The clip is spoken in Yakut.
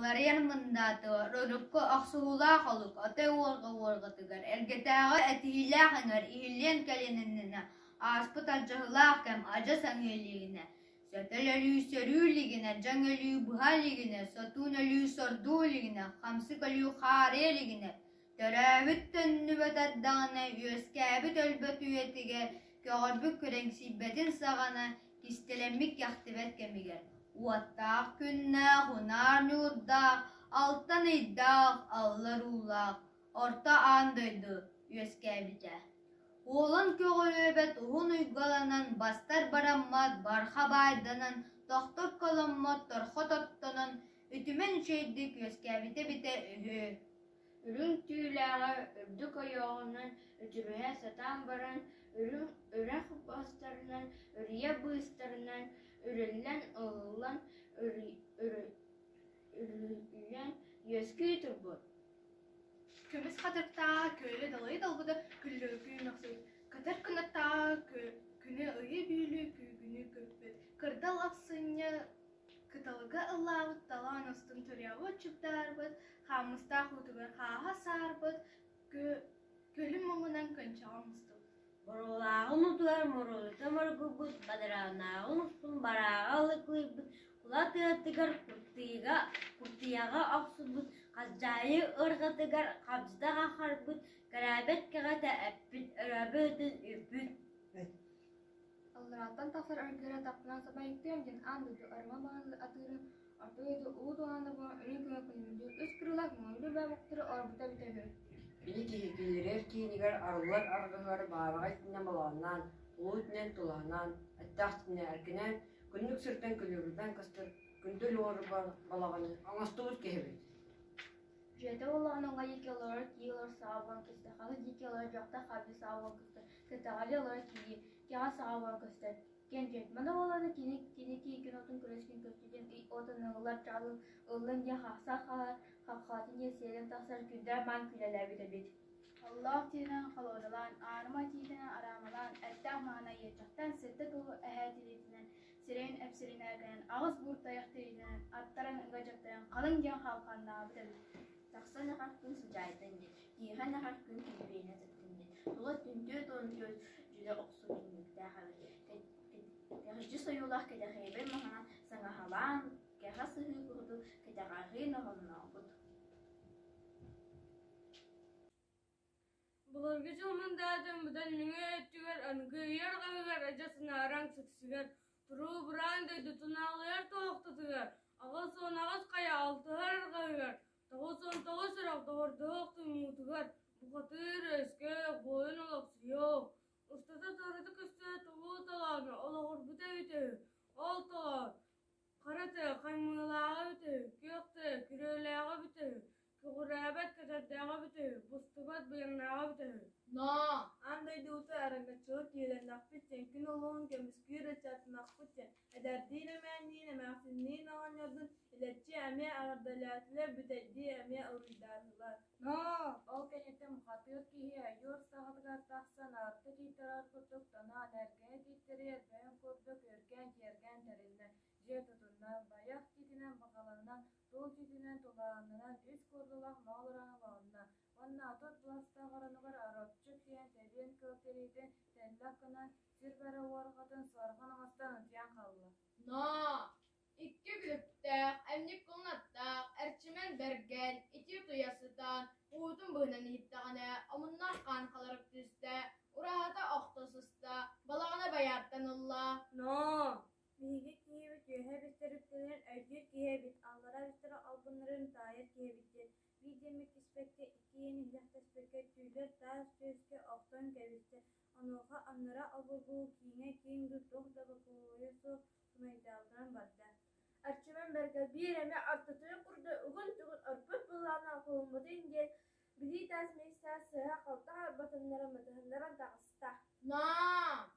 Мыҥарыйар мындаатыгар, урукку охсуһуулаах олук, отой уорҕа уорҕатыгар, эргэтээҕи этиһиилээх эҥэр иһиллиэн кэлин иннинэ, ааспыт алдьаһыылаах кэм адьас аҥыы илигинэ, сөтөл өлүү сөрүү илигинэ, дьаҥ өлүү быһа илигинэ, сотуун өлүү сордуу илигинэ, хамсык өлүү хаарыйа илигинэ, төрөөбүт төннүбэт ардаҕына, үөскээбит өлбөт үйэтигэр, көҕөрбүт күрэҥсийбэтин саҕана, кистэлэммит кэхтибэт кэмигэр, уоттаах күннээх, унаар ньуурдаах, алтан ыйдаах, аллар уулаах, орто аан дойду үөскээбитэ. Уолун көҕүрүөбэт уһун уйгаланан, бастар бараммат, барха баайданан, тохтор коломмот, торхо тоттонон, үтүмэн үчүгэйдик үөскээбитэ эбитэ үһү. Үрүҥ түүлээҕи үрдүк ойоҕунан үтүрүһэ сатаан баран, үрүҥ үрэх бастарынан, үрүйэ быыстарынан үрүллэн ылыллан үрүллэн үөскүү турбут. Көмүс хатырыктааҕа күөлү далайы далбыта күллүгү мөхсүбүт, көтөр кынаттааҕа күнү ыйы бүүлүү күүгүнүү көппүт, кырдал ахсынньы кыталыга ыллаабыт талаан устун туруйабыт чугдаарбыт, хаамыстаах уутугар хааһа саарбыт, көлүм муҥунан көнчөҕө мустубут. Боруулааҕын утуйар муруйута моргуйбут, бадарааҥнааҕын устун барааҕа ылыклыйбыт, кула тыатыгар куртуйаҕа охсубут, хадьаайы ырҕатыгар хабдьыта хаххарбыт, кэрээбэт кэҕэтэ эппит, өрөөбүт ытын үппүт. Алларааттан тахсар аргыара таппынан сабайыктыам диэн аан дойду арыма мааны атыырын орто дойду улуу туһаана буолан үрүҥ көмө күлүмүрдүүр үс кырыылаах муҥуйду баабыктары оорбута эбитэ үһү. Били киһи киллэрэр киинигэр арыллар аргыһыгар баараҕай итиннэ балаҕаннаан, улуу итинэн тулаһынаан, эттээх итиннэ эркинээн, күннүк сиртэн күлүгүрбээн көстөр күндүл уоруба балаҕаны оҥостубут киһибит. Дьиэтэ буоллаҕына уҥа диэки олорор кии олорор саҕа буолан көстөр, хаҥас диэки олорор дьахтар хабыы саҕа буолан көстөр, кэтэҕэли олорор кии кэҕэ саҕа буолан көстөр. Киэн дьиэт маны буоллаҕына кини кини киикин отун күрэскин көстүүтүн ый отун ыллар чаҕылын ыллын диэн хахсаах хаһар, хаххаатын диэн сиэлэн тахсар күүрдээх баан күүлэлээбит эбит. Аллаах тиинэн холуодалаан, аарыма тиитинэн араамалаан, эттээх маһынан иэччэхтэн, сэттэ тулу эһээ тириитинэн, сирэйин эпсиринээгинэн, аҕыс буур тайах тириитинэн аттаран ыга дьаптайан халыҥ диэн халханнаабыт эбит. Тахсан ахар күн сыдьаайдан диэн, киирэн ахар күн килбиэнэ тыктын диэн, тула түнтүө-туонтүө дьүлэ охсуу түннүктээх эбит. Кэтэхдьи сойуулаах кэтэхиэбэй маһынан саҥаһалаан, кэҕэ сыһыы курдук кэтэҕэҕиин оһоннообут. Былыргы дьыл мындаатын быдан нөҥүө өттүгэр аныгы үйэ арҕаһыгар адьас ынаараҥ сиксигэр туруу быраан дойдутун аалыйар туоһахтатыгар 88 хайа алтыһар арҕаһыгар 99 үрэх доҕордоһуох тумуутугар бухатыыр өскөөх буойун олохсуйуох устата туората көстүө тулуу толооно олоҕурбута эбитэ үһү ол толоон Хара тыа хаймыылааҕа эбитэ үһү, күөх тыа күрүөлээҕэ эбитэ үһү, көҕүрээбэт көтөрдөөҕө эбитэ үһү, бустубат быйаҥнааҕа эбитэ үһү. Ноо, аан дойдубуту араҥаччылык киһилэннэхпит диэн, күн улууһун көмүскүүр ыччаттанахпыт диэн, эдэрдиин эмээнниин, эмээхсинниин оҕонньордун илэччи эмиэ эҕэрдэлээтилэр, бүтэйдии эмиэ уруйдаатылар. Ноо, ол кэнниттэн бухатыыр киһи ойуур саҕатыгар тахсан арты тиийтэрэр курдук тоноон, эргэни тииттэри эрбэһин курдук үргээн тиэргэн тэриннэ, дьиэ тутунна, байах тиитинэн баҕаланан, туул тиитинэн тулааннанан үс курлалаах моол орону оҥоһунна уонна 30 быластаах оронугар оробчу тиийэн тэбиэн кыл тириитин тэллэх гынан сир бары уорҕатын суорҕан оҥостон утуйан хаалла. Ноо, икки күлүктээх, эмньик куҥнаттаах, Эрчимэн Бэргэн ити утуйа сытан, уутун быһынан иһиттэҕинэ, омуннаах хаан халарык түстэ, ураһата охто сыста, балаҕана байааттан ылла. Ноо, биһиги киһибит үөһэ эбиттэр үктэнэр өйдүүр киһи эбит, аллара эбиттэр албыннарын таайар киһи эбит диэн биир диэммит түспэккэ, икки иэн иһилэхтэспэккэ түүлэр таас түөскэ охтон кэбистэ, онуоха аннара обургу кииҥэ киэҥ дуу туох да бокуойа суох сымайдаабытынан барда. Арчыман Бэргэ биир эмэ ортотун курдук угун-тугун орпут былаана хоһуммутун диэн билии таас миэстэ сыһа-халта харбатыннара мытыһыннаран таҕыста. Наа!